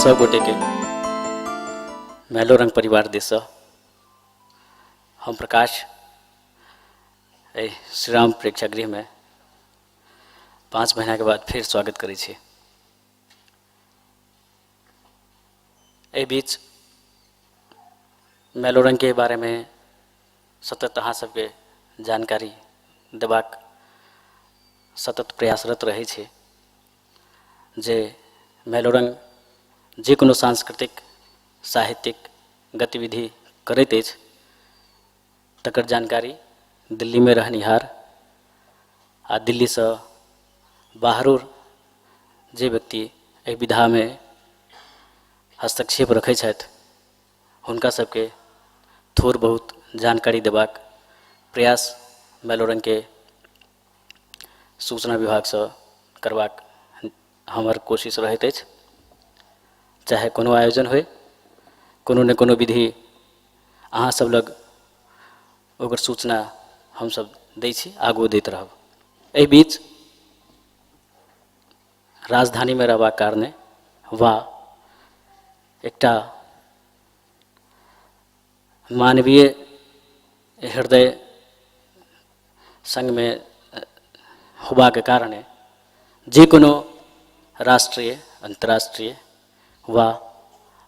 सब गोटे के मैलोरंग परिवार दिससँ हम प्रकाश एहि श्रीराम प्रेक्षागृहमे 5 महीनाके बाद फेर स्वागत करै छी। एहि बीच मैलोरंगके बारेमे सतत अहाँ सबके जानकारी देबाक सतत प्रयासरत रहै छी जे मैलोरंग जे कोनो सांस्कृतिक साहित्यिक गतिविधि करैत अछि तकर जानकारी दिल्लीमे रहनिहार आ दिल्लीसँ बाहरो जे व्यक्ति एहि विधामे हस्तक्षेप रखै छथि हुनका सबके थोड़ बहुत जानकारी देबाक प्रयास मैलोरंगके सूचना विभागसँ करबाक हमर कोशिश रहैत अछि। चाहे कोनो आयोजन होइ, कोनो ने कोनो विधि अहाँ सब लग ओकर सूचना हमसब दै छी, आगुओ दैत रहब। एहि बीच राजधानीमे रहबाक कारणे वा एकटा मानवीय हृदय सङ्गमे होबाक कारणे जे कोनो राष्ट्रीय अन्तर्राष्ट्रीय वा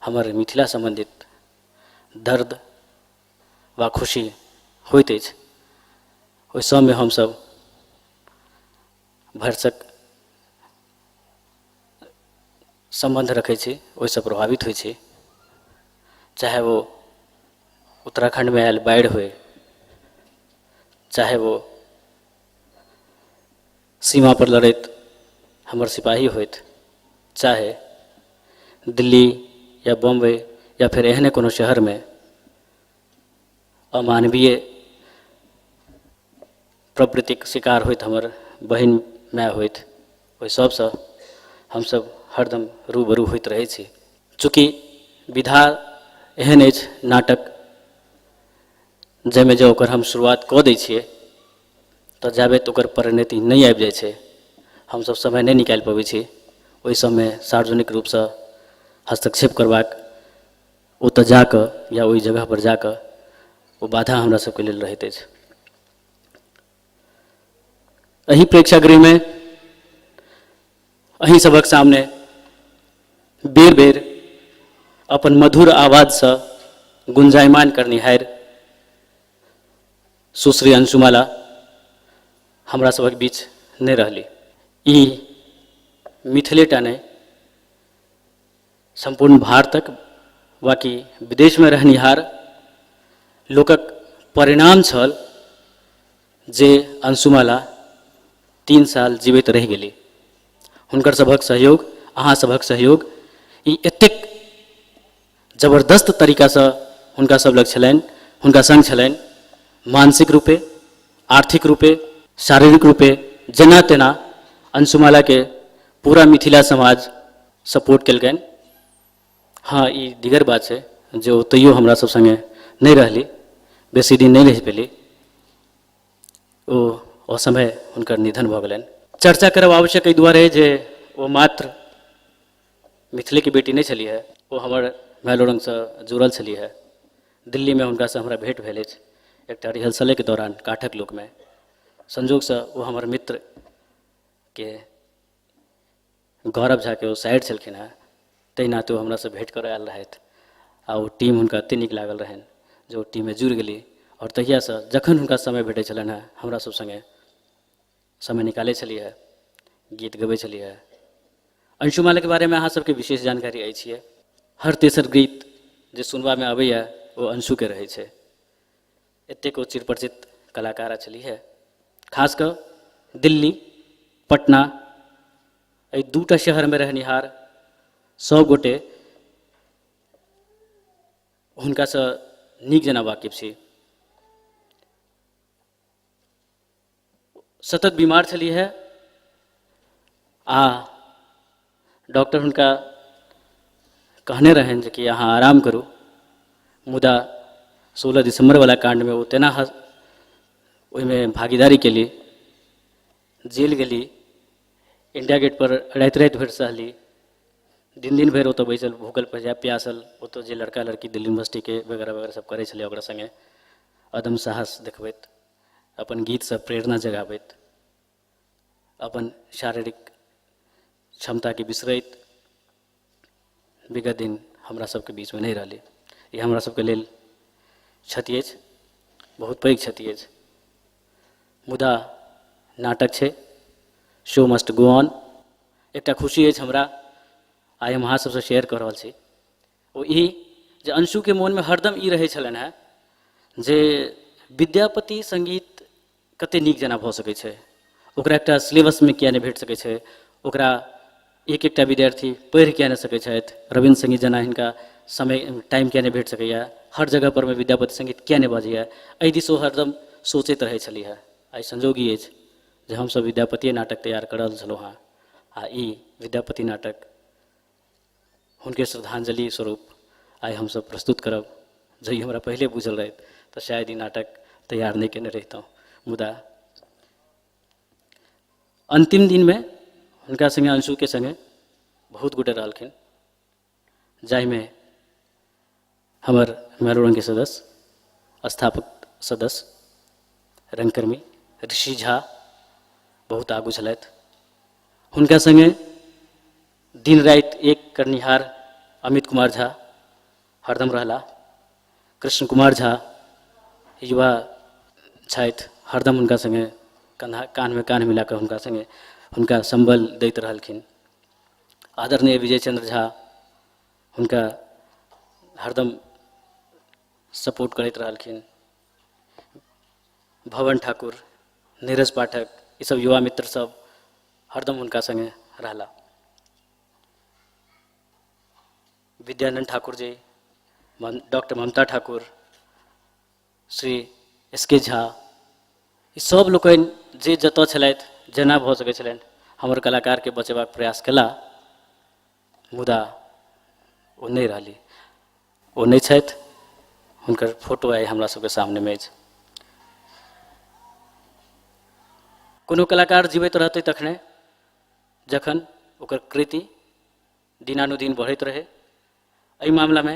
हमर मिथिला सम्बन्धित दर्द वा खुशी होइत अछि ओहि सबमे हमसब भरिसक सम्बन्ध रखै छी, ओहिसँ प्रभावित होइ छी। चाहे ओ उत्तराखण्डमे आयल बाढ़ि होइ, चाहे ओ सीमापर लड़ैत हमर सिपाही होथि, चाहे दिल्ली या बम्बइ या फेर एहने कोनो शहरमे अमानवीय प्रवृतिक शिकार होइत हमर बहिन माय होथि, ओहि सबसँ हमसब हरदम रूबरू होइत रहै छी। चूँकि विधा एहन अछि नाटक जाहिमे जँ ओकर हम शुरुआत कऽ दै छियै तऽ जाबे ओकर परिणति नहि आबि जाइ छै हमसब समय नहि निकालि पबै छी ओहि सबमे सार्वजनिक रूपसँ हस्तक्षेप करबाक, ओतऽ जाकऽ या ओहि जगहपर जाकऽ ओ बाधा हमरा सबके लेल रहैत अछि। एहि प्रेक्षागृहमे अहीं सभक सामने बेर बेर अपन मधुर आवाजसँ गुंजायमान करनिहारि सुश्री अंशुमाला हमरा सभक बीच नहि रहली। ई मिथिलेटा नहि, सम्पूर्ण भारतक बाँकी विदेशमे रहनिहार लोकक परिणाम छल जे अंशुमाला 3 साल जीवित रहि गेली। हुनकर सभक सहयोग, अहाँ सभक सहयोग ई एतेक जबरदस्त तरीकासँ हुनका सब लग छलनि, हुनका सङ्ग छलनि, मानसिक रूपे, आर्थिक रूपे, शारीरिक रूपे जेना तेना अंशुमालाके पूरा मिथिला समाज सपोर्ट केलकनि। हँ, ई दिगर बात छै जे ओ तैयो हमरा सब सङ्गे नहि रहली, बेसी दिन नहि रहि पेली, ओ असमय हुनकर निधन भऽ गेलनि। चर्चा करब आवश्यक एहि दुआरे जे ओ मात्र मिथिलेके बेटी नहि छलीह, ओ हमर मैलोरङ्गसँ जुड़ल छलीह। दिल्लीमे हुनकासँ हमरा भेँट भेल अछि एकटा रिहर्सलेके दौरान काठक लोकमे। संजोगसँ ओ हमर मित्रके गौरव झाके ओ साइड छलखिन हेँ, ताहि नाते ओ हमरासँ भेँट करऽ आयल रहथि आ ओ टीम हुनका एतेक नीक लागल रहनि जे ओ टीममे जुड़ि गेली आओर तहियासँ जखन हुनका समय भेटै छलनि हेँ हमरा सब सङ्गे समय निकालै छलियै, गीत गबै छलियै। अंशुमालाके बारेमे अहाँ सबके विशेष जानकारी अछि। हर तेसर गीत जे सुनबामे अबैए ओ अंशुके रहै छै। एतेक ओ चिरपरिचित कलाकार छलीह। खास कऽ दिल्ली, पटना एहि दूटा शहरमे रहनिहार सब गोटे हुनकासँ नीक जेना वाकिफ छी। सतत बीमार छलीह आ डॉक्टर हुनका कहने रहनि जे कि अहाँ आराम करू, मुदा 16 दिसम्बरवला काण्डमे ओ तेना ओहिमे भागीदारी केली, जेल गेली, इंडिया गेटपर राति राति भरि सहली, दिन दिन भरि ओतऽ बैसल भूखल प्यासल ओतऽ जे लड़का लड़की दिल्ली यूनिवर्सिटीके वगैरह वगैरह सब करै छलै, ओकरा सङ्गे अदम साहस देखबैत, अपन गीतसँ प्रेरणा जगाबैत, अपन शारीरिक क्षमताके बिसरैत विगत दिन हमरा सबके बीचमे नहि रहलै। ई हमरा सबके लेल क्षति अछि, बहुत पैघ क्षति अछि। मुदा नाटक छै, शो मस्ट गो ऑन। एकटा खुशी अछि हमरा, आइ हम अहाँ सबसँ शेयर कऽ रहल छी, ओ ई जे अंशुके मोनमे हरदम ई रहै छलनि हेँ जे विद्यापति सङ्गीत कते नीक जेना भऽ सकै छै, ओकरा एकटा सिलेबसमे किया नहि भेट सकै छै, ओकरा एक एकटा विद्यार्थी पढ़ि किया नहि सकै छथि, रविन्द्र सङ्गीत जेना हिनका समय टाइम किया नहि भेट सकैए, हर जगह परमे विद्यापति सङ्गीत किया नहि बजैए, एहि दिस ओ हरदम सोचैत रहै छलीह। आइ संजोग ई अछि जे हमसब विद्यापतिए नाटक तैयार कऽ रहल छलहुँ हेँ आ ई विद्यापति नाटक हुनके श्रद्धांजलि स्वरूप आइ हमसब प्रस्तुत करब। जँ ई हमरा पहिले बुझल रहैत तऽ शायद ई नाटक तैयार नहि केने रहितहुँ। मुदा अन्तिम दिनमे हुनका सङ्गे अंशुके सङ्गे बहुत गोटे रहलखिन, जाहिमे हमर मैलोरंगके सदस्य, स्थापक सदस्य रंगकर्मी ऋषि झा बहुत आगू छलथि। हुनका सङ्गे दिन राति एक करनिहार अमित कुमार झा हरदम रहला, कृष्ण कुमार झा युवा छथि, हरदम हुनका सङ्गे कन्हा कान्हमे कान्ह मिलाकऽ हुनका सङ्गे हुनका सम्बल दैत रहलखिन। आदरणीय विजय चन्द्र झा हुनका हरदम सपोर्ट करैत रहलखिन। भवन ठाकुर, नीरज पाठक, ई सब युवा मित्र सब हरदम हुनका सङ्गे रहला। Vidyanand Thakur ji, doctor Mamta Thakur, Shri S K Jha, ई सब लोकनि जे जतऽ छलथि जेना भऽ सकै छलनि हमर कलाकारके बचेबाक प्रयास केला, मुदा ओ नहि रहली, ओ नहि छथि। हुनकर फोटो आइ हमरा सबके सामनेमे अछि। कोनो कलाकार जीवैत रहतै तखने जखन ओकर कृति दिनानुदिन बढ़ैत रहै। एहि मामलामे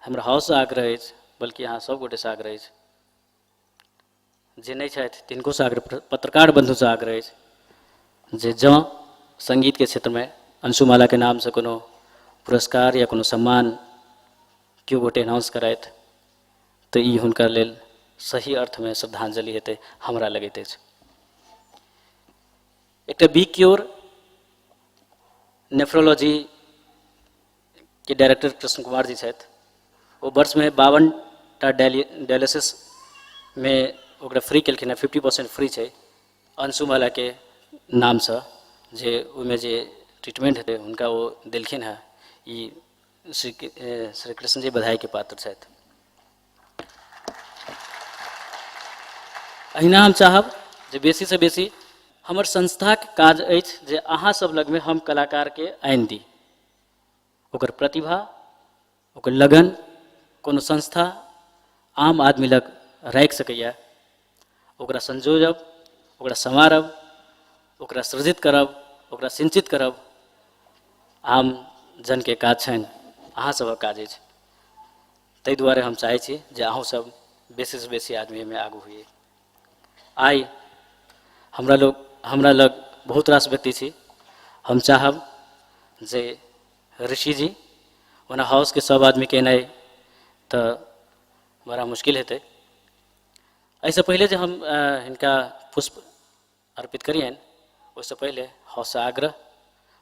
हमरा हाउससँ आग्रह अछि, बल्कि अहाँ सब गोटेसँ आग्रह अछि, जे नहि छथि तिनकोसँ आग्रह, पत्रकार बन्धुसँ आग्रह अछि जे जँ सङ्गीतके क्षेत्रमे अंशुमालाके नामसँ कोनो पुरस्कार या कोनो सम्मान केओ गोटे अनाउंस करथि तऽ ई हुनका लेल सही अर्थमे श्रद्धांजलि हेतै, हमरा लगैत अछि। एकटा बी क्योर नेफ्रोलॉजी के डायरेक्टर कृष्ण कुमार जी छथि, ओ वर्षमे 52 टा डायलिसिसमे ओकरा फ्री केलखिन हेँ, 50% फ्री छै अंशुमालाके नामसँ, जे ओहिमे जे ट्रीटमेंट हेतै हुनका ओ देलखिन हेँ। ई श्री कृष्ण जी बधाइके पात्र छथि। अहिना हम चाहब जे बेसीसँ बेसी हमर संस्थाके काज अछि जे अहाँ सब लगमे हम कलाकारके आनि दी, ओकर प्रतिभा, ओकर लगन कोनो संस्था आम आदमी लग राखि सकैए, ओकरा संजोजब, ओकरा संवारब, ओकरा सृजित करब, ओकरा सिंचित करब आम जनके काज छनि, अहाँ सबक काज अछि। ताहि दुआरे हम चाहै छी जे अहूँ सब बेसीसँ बेसी आदमी एहिमे आगू होइए। आइ हमरा लग बहुत रास व्यक्ति छी। हम चाहब जे ऋषि जी, ओना हाउसके सब आदमीके एनाइ तऽ बड़ा मुश्किल हेतै, एहिसँ पहिले जे हम हिनका पुष्प अर्पित करियनि ओहिसँ पहिले हाउससँ आग्रह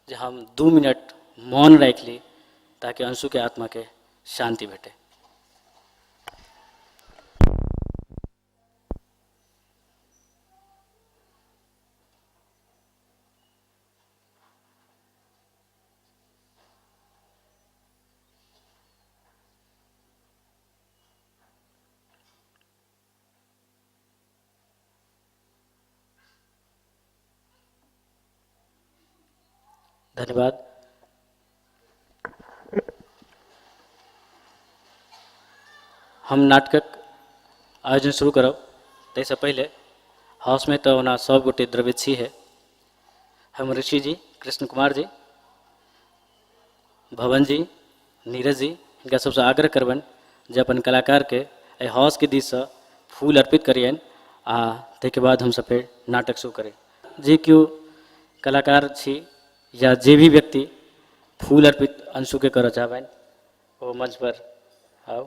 जे हम 2 मिनट मौन राखि ली ताकि अंशुके आत्माके शान्ति भेटै। धन्यवाद। हम नाटकक आयोजन शुरू करब ताहिसँ पहिले हाउसमे तऽ ओना सब गोटे द्रवित छी है, हम ऋषि जी, कृष्ण कुमार जी, भवन जी, नीरज जी, हिनका सबसँ आग्रह करबनि जे अपन कलाकारके एहि हाउसके दिससँ फूल अर्पित करियनि आ ताहिके बाद हमसब फेर नाटक शुरू करी। जे केओ कलाकार छी या जे भी व्यक्ति फूल अर्पित अंशुके करऽ चाहबनि ओ मंचपर आउ।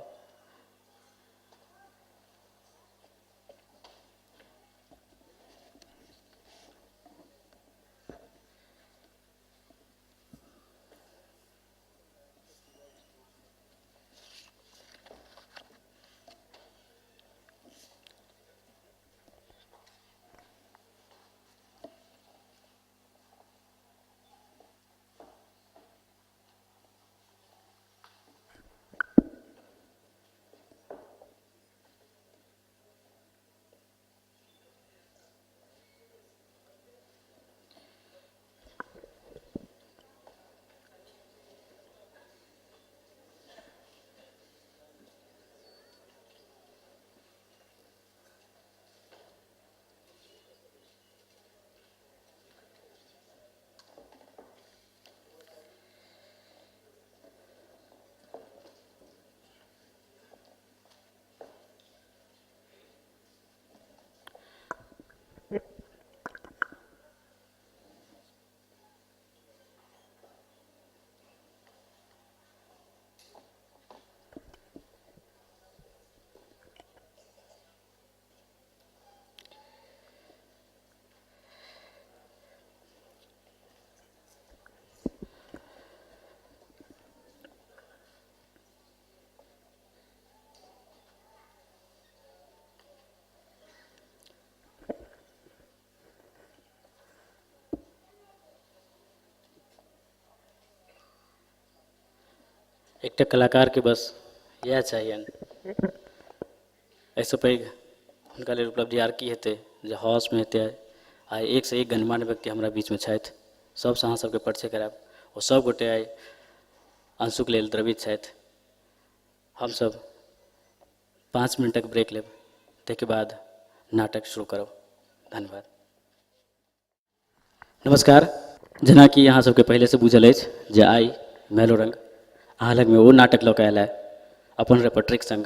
एकटा कलाकारके बस इएह चाहियनि। एहिसँ पैघ हुनका लेल उपलब्धि आर की हेतै जे हाउसमे हेतै। आइ एकसँ एक गणमान्य व्यक्ति हमरा बीचमे छथि, सबसँ अहाँ सबके परिचय करायब। ओ सब गोटे आइ अंशुके लेल द्रवित छथि। हमसब 5 मिनटक ब्रेक लेब, ताहिके बाद नाटक शुरू करब। धन्यवाद। नमस्कार। जेनाकि अहाँ सबके पहिलेसँ बुझल अछि जे आइ मैलोरंग अहाँ लगमे ओ नाटक लऽ कऽ आयल है अपन रेपर्टरीक सङ्ग,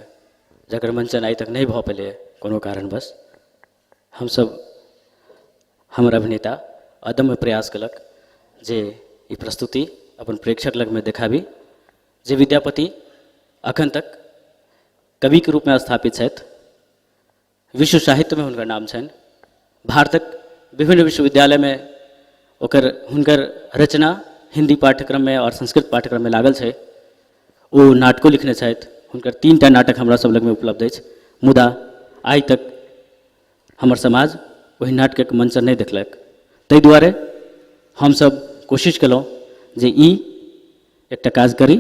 जकर मञ्चन आइ तक नहि भऽ पेलै कोनो कारणवश। हमसब, हमर अभिनेता अदम्य प्रयास केलक जे ई प्रस्तुति अपन प्रेक्षक लगमे देखाबी। जे विद्यापति अखन तक कविके रूपमे स्थापित छथि, विश्व साहित्यमे हुनकर नाम छनि, भारतक विभिन्न विश्वविद्यालयमे ओकर हुनकर रचना हिन्दी पाठ्यक्रममे आओर संस्कृत पाठ्यक्रममे लागल छै। ओ नाटको लिखने छथि, हुनकर 3टा नाटक हमरा सब लगमे उपलब्ध अछि, मुदा आइ तक हमर समाज ओहि नाटकके मंचन नहि देखलक। ताहि दुआरे हमसब कोशिश केलहुँ जे ई एकटा काज करी।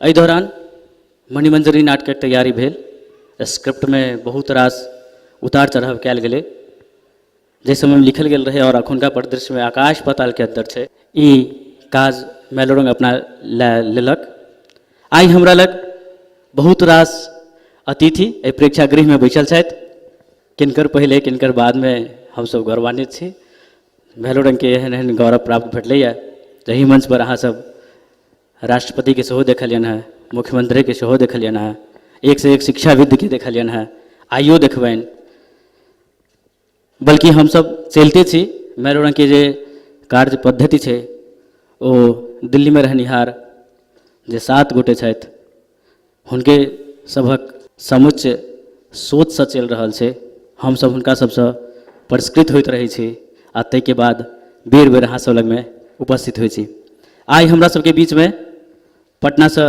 एहि दौरान मणिमंजरी नाटकक तैयारी भेल, स्क्रिप्टमे बहुत रास उतार चढ़ाव कयल गेलै। जाहि समयमे लिखल गेल रहै आओर अखुनका परिदृश्यमे आकाश पातालके अन्तर छै। ई काज मैलोरंग अपना लए लेलक। आइ हमरा लग बहुत रास अतिथि एहि प्रेक्षागृहमे बैसल छथि। किनकर पहिले किनकर बादमे हमसब गौरवान्वित छी। मैलोरंगके एहन एहन गौरव प्राप्त भेटलैए जाहि मंचपर अहाँसब राष्ट्रपतिके सेहो देखलियनि हेँ, मुख्यमंत्रीके सेहो देखलियनि हेँ, एकसँ एक शिक्षाविदके देखलियनि हेँ, आइयो देखबनि। बल्कि हमसब चलिते छी मैलोरंगके जे कार्य पद्धति छै ओ दिल्लीमे रहनिहार जे 7 गोटे छथि हुनके सभक समुच्च सोचसँ चलि रहल छै। हमसब हुनका सबसँ पुरस्कृत होइत रहै छी आ ताहिके बाद बेर बेर अहाँ सब लगमे उपस्थित होइ छी। आइ हमरा सबके बीचमे पटनासँ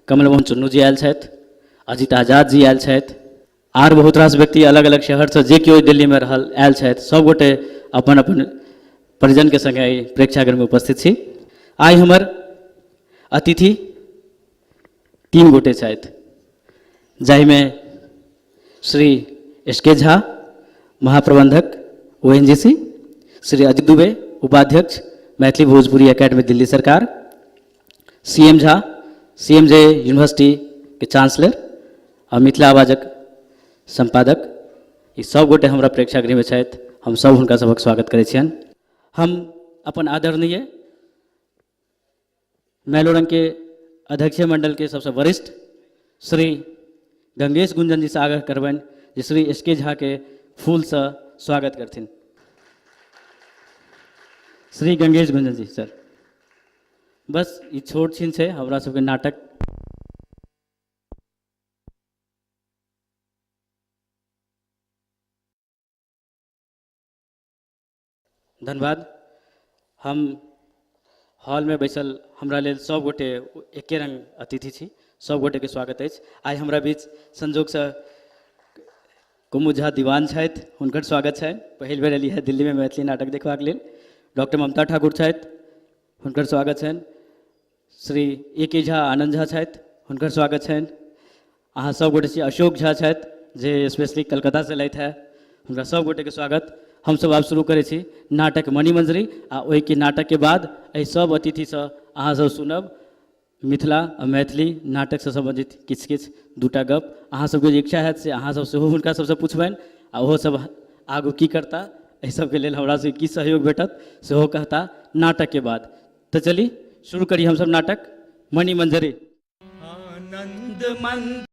कमल मोहन चुन्नू जी आयल छथि, अजित आजाद जी आयल छथि, आर बहुत रास व्यक्ति अलग अलग शहरसँ जे केओ दिल्लीमे रहल आयल छथि। सब गोटे अपन अपन परिजनके सङ्गे एहि प्रेक्षागृहमे उपस्थित छी। आइ हमर अतिथि 3 गोटे छथि, जाहिमे श्री एस के झा महाप्रबंधक ONGC, Shri Ajit Dubey उपाध्यक्ष मैथिली भोजपुरी एकेडमी दिल्ली सरकार, C M Jha C M J university के चांसलर आ मिथिला आवाजक संपादक, ई सब गोटे हमरा प्रेक्षागृहमे छथि। हम सब हुनका सबक स्वागत करै छियनि। हम अपन आदरणीय मैलोरंगके अध्यक्ष मंडलके सबसँ वरिष्ठ श्री गंगेश गुंजन जीसँ आग्रह करबनि जे श्री एस के झाके फूलसँ स्वागत करथिन। श्री गंगेश गुंजन जी सर, बस ई छोट छिन छै हमरा सबके नाटक। धन्यवाद। हम हॉलमे बैसल हमरा लेल सब गोटे एके रंग अतिथि छी, सब गोटेके स्वागत अछि। आइ हमरा बीच संजोगसँ कुमुद झा दीवान छथि, हुनकर स्वागत छनि। पहिल बेर एलियै हँ दिल्लीमे मैथिली नाटक देखबाक लेल। डॉक्टर ममता ठाकुर छथि, हुनकर स्वागत छनि। श्री ए के झा आनन्द झा छथि, हुनकर स्वागत छनि। अहाँ सब गोटे छी, अशोक झा छथि जे स्पेशली कलकत्तासँ एलथि हँ, हुनका सब गोटेके स्वागत। हमसब आब शुरू करै छी नाटक मणिमंजरी, आ ओहिके नाटकके बाद एहि सब अतिथिसँ अहाँ सब सुनब मिथिला आ मैथिली नाटकसँ सम्बन्धित किछु किछु दूटा गप। अहाँ सबके जे इच्छा हैत से अहाँ सब सेहो हुनका सबसँ पुछबनि, आ ओहो सब आगू की करता एहि सबके लेल हमरा सबके की सहयोग भेटत सेहो कहता नाटकके बाद। तऽ चली शुरू करी हमसब नाटक मणिमंजरी। आनंद मंत्र।